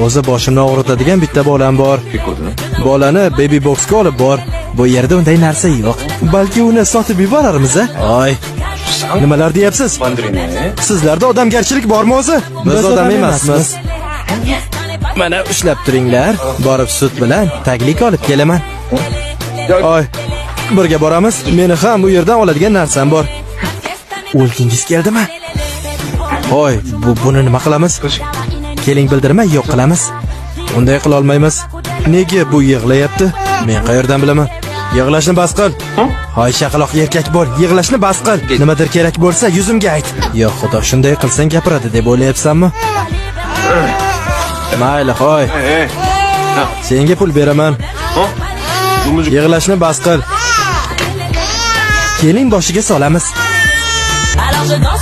O'zi boshimni og'ritadigan bitta bolam bor. Bolani baby boxga olib bor. Bu yerda unday narsa yo'q. Balki uni sotib yuborarmiz, a? Oy. Nimalar deyapsiz? Sizlarda odamgarchilik bormi o'zi? Biz odam emasmiz. Mana ushlab turinglar. Borib sut bilan taglik olib kelaman. Oy. Birga boramiz. Meni ham u yerdan oladigan narsam bor. O'lgingiz keldimi? Oy, buni nima qilamiz? Keling, bildirmay yo'q qilamiz. Unday qila olmaymiz. Nega bu yig'layapti? Men qayerdan bilaman? Yig'lashni bas qil. Hoy, shaqaloq erkak bo'l, yig'lashni bas qil. Nimadir kerak bo'lsa, yuzimga ayt. Yo xudo, shunday qilsang gapiradi deb o'ylayapsanmi? Mayli, hoy. Senga pul beraman. Yig'lashni bas qil. Keling, boshiga solamiz. Alors je danse.